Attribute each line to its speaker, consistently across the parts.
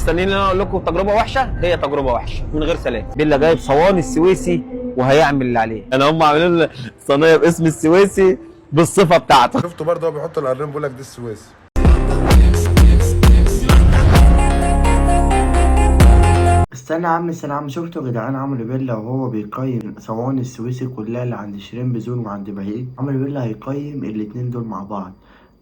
Speaker 1: مستنيين ان انا اقول لكم تجربه وحشة، هي تجربه وحشة من غير سلام. بيلا جايب صواني السويسي وهيعمل اللي عليه. انا هم عاملين صينية باسم السويسي بالصفة بتاعته.
Speaker 2: شفته برضه هو بيحط القرنين بيقول لك دي السويسي.
Speaker 3: استنى يا عم استنى يا عم، شفتوا يا جدعان عمرو بيلا وهو بيقيم صواني السويسي كلها اللي عند شريمب زون وعند بهيج؟ عمرو بيلا هيقيم الاتنين دول مع بعض.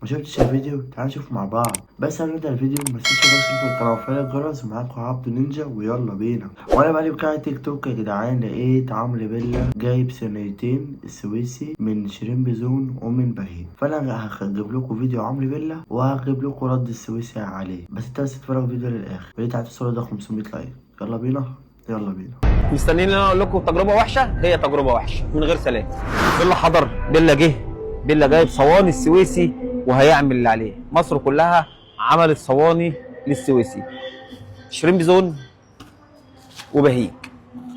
Speaker 3: ما شفتش الفيديو؟ تعال نشوف مع بعض. بس قبل ما نبدا الفيديو ما تنساش تشترك في القناة وتفعيل الجرس. ومعاكم عبدو نينجا ويلا بينا. وانا بقلب كده تيك توك يا جدعان لقيت عمرو بيلا جايب صينيتين السويسي من شريمب زون ومن بهيج، فانا هجيب لكم فيديو عمرو بيلا وهجيب لكم رد السويسي عليه، بس انت بس تتفرج الفيديو للاخر. يا ريت الصورة ده 500 like. يلا بينا يلا بينا.
Speaker 1: مستنيين ان انا اقول لكم تجربه وحشة، هي تجربه وحشة من غير سلام. بيلا حضر، بيلا جه، بيلا جايب صواني السويسي وهيعمل اللي عليه. مصر كلها عملت صواني للسويسي، شريمب زون وبهيج.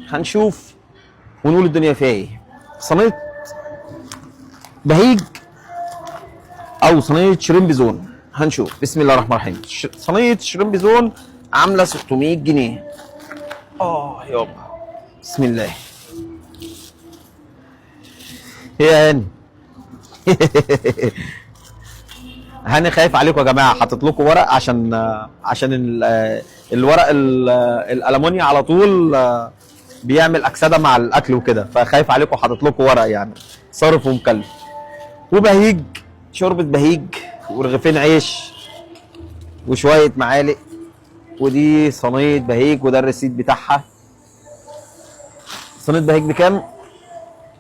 Speaker 1: هنشوف ونقول الدنيا فيها ايه. صينية بهيج او صينية شريمب زون، هنشوف. بسم الله الرحمن الرحيم. صينية شريمب زون عامله 600 جنيه. يابا بسم الله. يا هاني هاني خايف عليكم يا جماعة، حاطط لكم ورق عشان الورق الالمونيا على طول بيعمل اكسده مع الاكل وكده، فخايف عليكم حاطط لكم ورق يعني صارف ومكلف. وبهيج، شوربة بهيج ورغيفين عيش وشوية معالق. ودي صينية بهيج وده ال receipt بتاعها. صينية بهيج بكام؟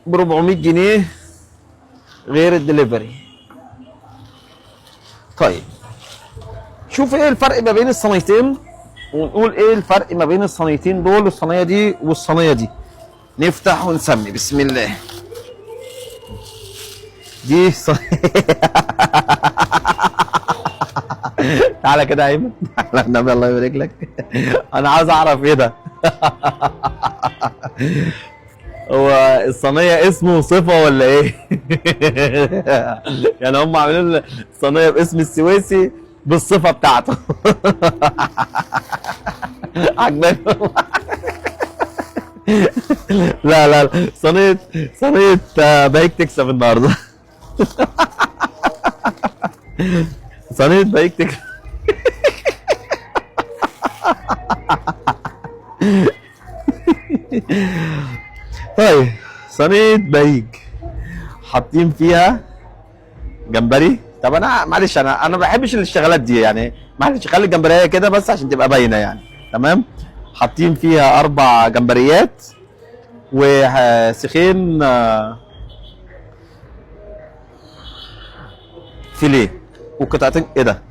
Speaker 1: ب 400 جنيه غير الدليفري. طيب شوف ايه الفرق ما بين الصينيتين، ونقول ايه الفرق ما بين الصينيتين دول، الصينية دي والصينيه دي. نفتح ونسمي بسم الله. دي تعالى كده يا ايمن، تعالى النبي الله يبارك لك. انا عاوز اعرف ايه ده. هو الصينية اسمه وصفه ولا ايه؟ يعني هم عاملين الصينية باسم السويسي بالصفة بتاعته. عجباني. لا لا لا، صينية بهيج تكسب النهارده. صينية بهيج تكسب. طيب صينية بهيج حاطين فيها جمبري. طب انا معلش، انا ما بحبش الاشتغالات دي يعني، معلش خلي الجمبريه كده بس عشان تبقى باينة يعني. تمام. حاطين فيها 4 جمبريات وسيخين فيليه وقطعتين. ايه ده؟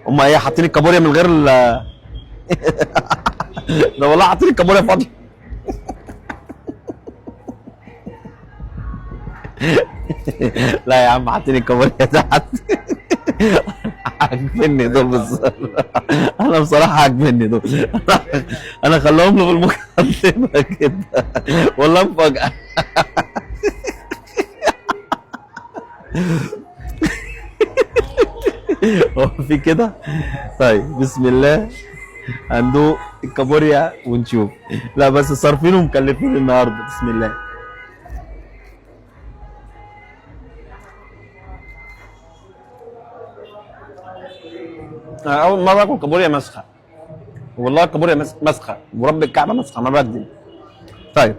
Speaker 1: هم ايه حاطين الكابوريا من غير ال ده والله حاطين الكابوريا فاضية. لا يا عم حاطين الكابوريا تحت. عاجبني دول بالظبط. انا بصراحة عاجبني دول. انا خليهم له في المقدمة كده والله مفاجاة. هو في كده؟ طيب بسم الله هندوق الكابوريا ونشوف. لا بس صارفين ومكلفين النهارده. بسم الله. انا اول مرة اكل كابوريا مسخه والله. الكابوريا مسخه ورب الكعبة مسخه، ما بكذب. طيب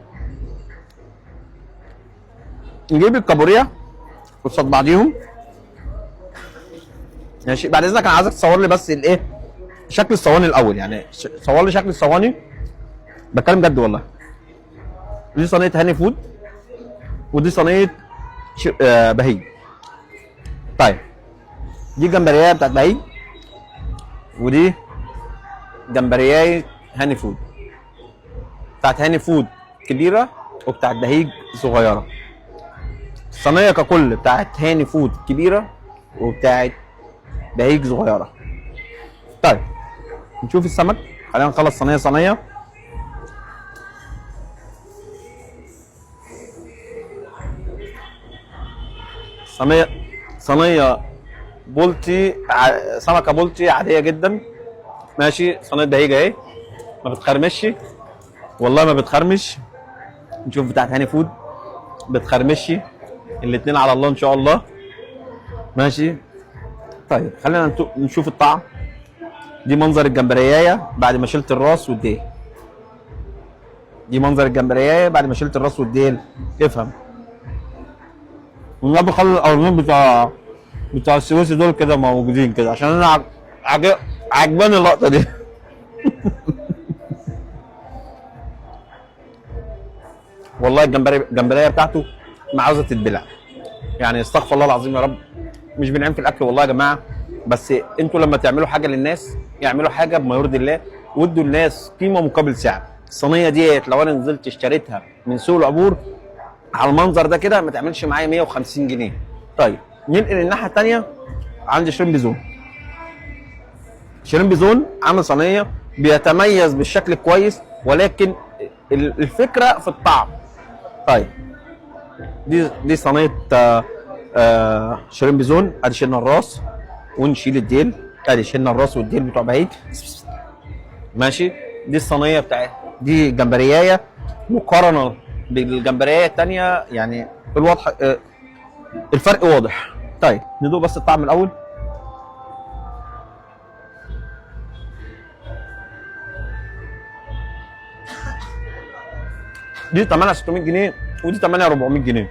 Speaker 1: نجيب الكابوريا قصاد بعضيهم. ماشي. بعد اذنك انا عايزك تصور لي بس الايه، شكل الصواني الاول يعني. صور لي شكل الصواني. بتكلم جد والله. دي صينية هاني فود ودي صينية بهيج. طيب دي الجمبريه بتاعت بهيج ودي جمبريه هاني فود. بتاعت هاني فود كبيرة وبتاعت بهيج صغيرة. الصينية ككل بتاعت هاني فود كبيرة وبتاعت بهيج صغيرة. طيب نشوف السمك. خلينا نخلص صينية صينية. صينية صينية بولتي، سمكة بولتي عادية جدا. ماشي، صينية بهيج اهي، ما بتخرمش والله، ما بتخرمش. نشوف بتاعت هاني فود، بتخرمش. الاثنين على الله ان شاء الله. ماشي. طيب خلينا نشوف الطعم. دي منظر الجمبريايه بعد ما شلت الراس والديل. دي منظر الجمبريايه بعد ما شلت الراس والديل. افهم والنبي، خلي القرنين بتاع السويسي دول كده موجودين كده، عشان انا عجباني اللقطة دي. والله الجمبريه بتاعته ما عاوزه تتبلع يعني، استغفر الله العظيم يا رب. مش بنعمل في الاكل والله يا جماعة، بس انتوا لما تعملوا حاجة للناس اعملوا حاجة بما يرضي الله، وادوا الناس قيمة مقابل سعر. الصينية ديت لو انا نزلت اشتريتها من سوق العبور على المنظر ده كده ما تعملش معايا 150 جنيه. طيب ننقل الناحية الثانية عند شريمب زون. شريمب زون عامل صينية بيتميز بالشكل الكويس، ولكن الفكرة في الطعم. طيب دي صينية شريمب زون. ادي شلنا الراس ونشيل الديل، ادي شلنا الراس والديل بتوع بهيج. ماشي. دي الصينية بتاعت دي جمبريايه، مقارنة بالجمبريايه الثانية يعني الواضح، الفرق واضح. طيب ندوق بس الطعم الاول. دي ثمنها 600 جنيه ودي ثمنها 400 جنيه.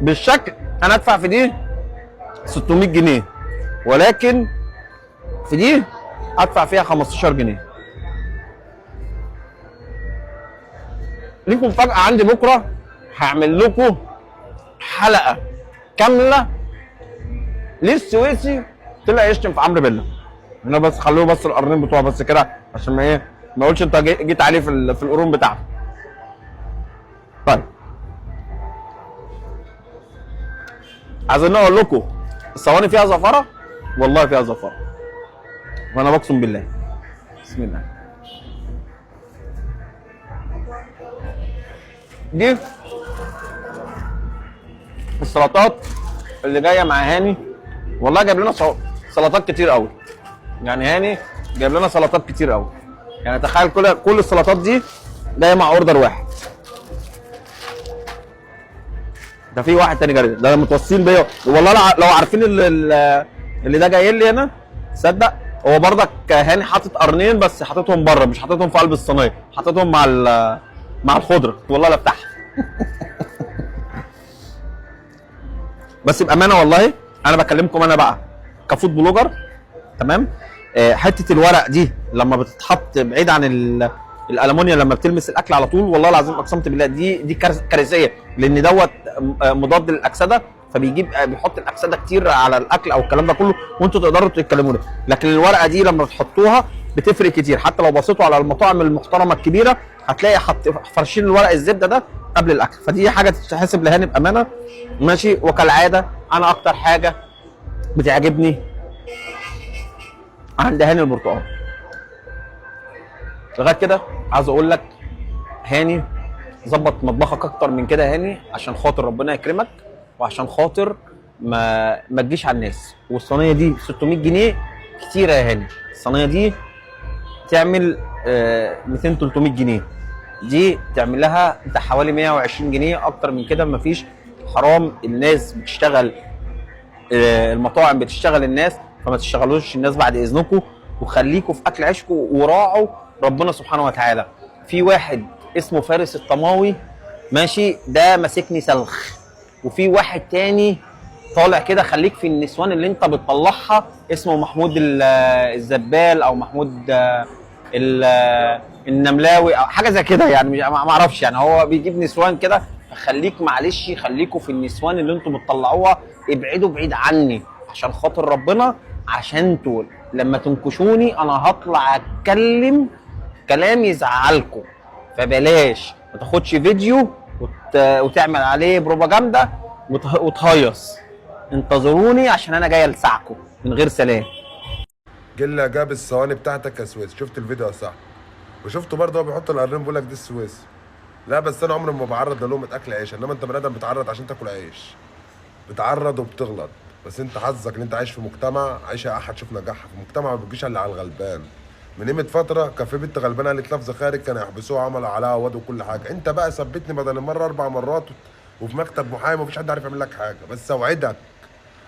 Speaker 1: بالشكل انا ادفع في دي 600 جنيه، ولكن في دي ادفع فيها 15 جنيه. ليكم مفاجأة عندي بكرة، هعمل لكم حلقة كاملة ليه السويسي طلع يشتم في عمرو بيلا. انا بس خلوه بس القرنين بتوعه بس كده، عشان ما ايه، ما اقولش انت جيت عليه في القرون بتاعته. طيب عايزين اقول لكم الصواني فيها زفره، والله فيها زفره، وانا بقسم بالله. بسم الله. دي السلطات اللي جاية مع هاني، والله جايب لنا سلطات كتير قوي يعني. هاني جايب لنا سلطات كتير قوي يعني. تخيل كل السلطات دي جاية مع order واحد. ده في واحد تاني جاي، ده متوصين بيا والله. لو عارفين اللي ده جاي لي هنا، تصدق هو برضك هاني حاطط قرنين بس حاططهم بره، مش حاططهم في قلب الصينية، حاططهم مع الخضرة. والله لا افتحها. بس بامانه والله انا بكلمكم انا بقى ك food blogger، تمام؟ حتة الورق دي لما بتتحط بعيد عن الالومنيا، لما بتلمس الاكل على طول، والله العظيم اقسمت بالله دي كارثية، لان دوت مضاد للاكسده، فبيجيب بيحط الاكسدة كتير على الاكل او الكلام ده كله، وانتوا تقدروا تتكلموا ده. لكن الورقة دي لما بتحطوها بتفرق كتير. حتى لو بصيتوا على المطاعم المحترمة الكبيرة هتلاقي فرشين الورق الزبدة ده قبل الاكل، فدي حاجة تتحسب لهاني بامانه. ماشي. وكالعادة انا اكتر حاجة بتعجبني عند هاني البرتقال. لغاية كده عايز اقول لك هاني ظبط مطبخك اكتر من كده هاني، عشان خاطر ربنا يكرمك، وعشان خاطر ما تجيش على الناس. والصينيه دي 600 جنيه كتيرة يا هاني، الصينية دي تعمل 200 300 جنيه، دي تعمل لها انت حوالي 120 جنيه، اكتر من كده مفيش. حرام، الناس بتشتغل، المطاعم بتشتغل الناس، فما تشتغلوش الناس بعد اذنكم، وخليكم في اكل عيشكم وراعوا ربنا سبحانه وتعالى. في واحد اسمه فارس الطماوي، ماشي، ده ماسكني سلخ. وفي واحد تاني طالع كده خليك في النسوان اللي انت بتطلعها، اسمه محمود الزبال او محمود النملاوي او حاجة زي كده يعني، ما اعرفش يعني، هو بيجيب نسوان كده. فخليك معلش، خليكوا في النسوان اللي انتوا بتطلعوها، ابعدوا بعيد عني عشان خاطر ربنا، عشان انتوا لما تنكشوني انا هطلع اتكلم كلام يزعلكم، فبلاش ما تاخدش فيديو وتعمل عليه بروباجندا وتهيص. انتظروني عشان انا جاي السعكم من غير سلام.
Speaker 2: جلا جاب الصواني بتاعتك يا سويس، شفت الفيديو يا صاحبي؟ وشفته برضه هو بيحط القرنين بيقول لك دي السويس. لا بس انا عمري ما بعرض للقمه اكل عيش، انما انت بني ادم بتعرض عشان تاكل عيش، بتعرض وبتغلط. بس انت حظك ان انت عايش في مجتمع عايشه احد شوف نجاحها في مجتمع ما بتجيش الا على الغلبان. من قيمة فترة كان في بنت غلبانه قالت لفظ خارج، كانوا يحبسوها وعملوا عليها واد وكل حاجة. انت بقى ثبتني بدل المرة 4 مرات وفي مكتب محامي ومفيش حد عارف يعمل لك حاجة. بس اوعدك،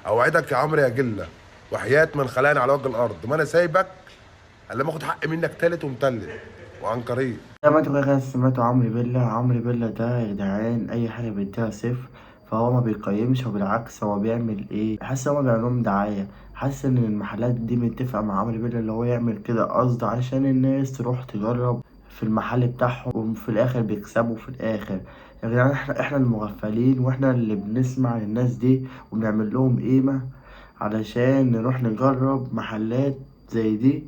Speaker 2: اوعدك يا عمرو يا جله، وحياه من خلقني على وجه الارض ما انا سايبك الا ما اخد حق منك تالت ومتلت وعن قريب.
Speaker 3: زي ما انتوا كده سمعتوا عمرو بيلا. عمرو بيلا ده يا جدعان اي حاجة بيديها صفر، فهو ما بيقيمش، وبالعكس هو بيعمل ايه، حاسس ان هو بيعمل لهم دعاية، حاسس ان المحلات دي متفقه مع عمرو بيلا اللي هو يعمل كده قصد عشان الناس تروح تجرب في المحل بتاعهم، وفي الاخر بيكسبوا في الاخر. يا جدعان احنا المغفلين، واحنا اللي بنسمع للناس دي وبنعمل لهم قيمة علشان نروح نجرب محلات زي دي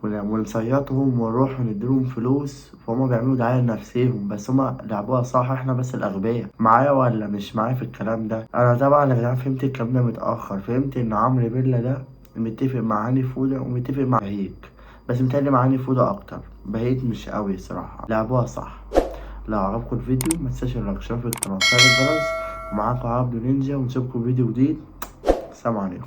Speaker 3: ونصيطهم ونروح ونديلهم فلوس، فهم بيعملوا دعاية لنفسهم، بس هما لعبوها صح، احنا بس الأغبياء. معايا ولا مش معايا في الكلام ده؟ انا طبعا يا جدعان فهمت الكلام ده متأخر، فهمت ان عمرو بيلا ده متفق مع هاني فودة ومتفق مع بهيج، بس متهيألي مع هاني فودة اكتر، بهيج مش قوي صراحة. لعبوها صح. لو عجبكم الفيديو ما تنساش ال like واشتراك في القناة وتفعيل الجرس، ومعاكم عبدو نينجا، ونشوفكم فيديو جديد. السلام عليكم.